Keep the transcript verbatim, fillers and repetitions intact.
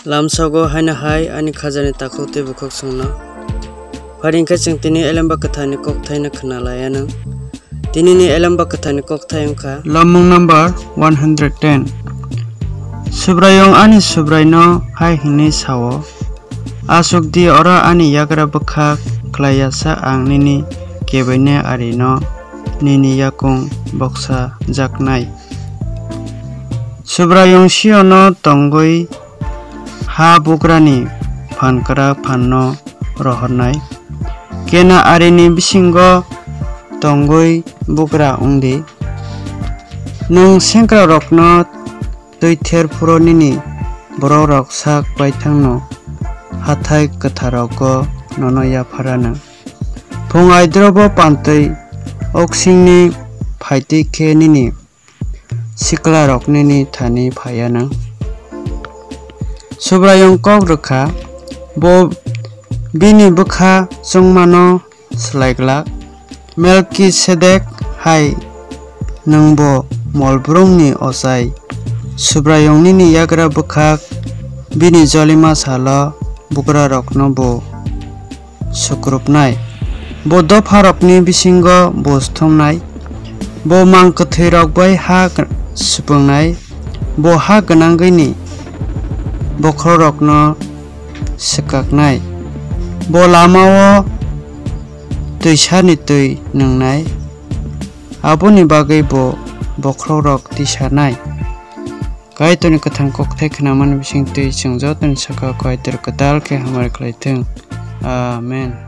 Lamsogo haino hai ani khajani takhuk tei bukhuk chwngno. Phari hwnkhe chwng tini Elemba Kwtharni kokthaino khna lai anw. Tinini Elemba Kwtharni kokthai wngkha. Lamung number one hundred ten. Subraiyung ani Subraino hai hwnwi sao, "Achuk di, oro ani yagra bwkhak khlai ya sak ang nini kebaini arino nini yakung boksa jaknai." Subraiyung Siono tongwi ha bugrani phankrak phanno rohornai. Kena arini bisingo tongwi bugra wng di. Nwng sengkrakrokno twither phuru nini borokrok sak baithangno hathái kwtharrogo nono yaphar anw. Phung aidrobo pantwi oksingni phaitwi khe nini siklarok nini thani phai anw. Subraiyung kok rwkha, bo bini bwkha chongmano slai glak. Melkisedek hai nwngbo molbrumni ochai. Subraiyung nini yagra bwkhak bini jolima salo bugrarokno bo sukrupnai. Bo dopharokni bisingo bo sthumnai. Bo mang kwthwirok bai ha gw-, swpwngnai. Bo ha gwnangwini bokhorokrokno swkaknai. Bo lamao twisani twi nwngnai. Aboni bagwi bo bokhorokrok tisanai. Kaitorni kwthang kokthai khnamani bisingtwi chwng jotoni sakao Kaitor kwtal khe hamari khlai thung. Amen.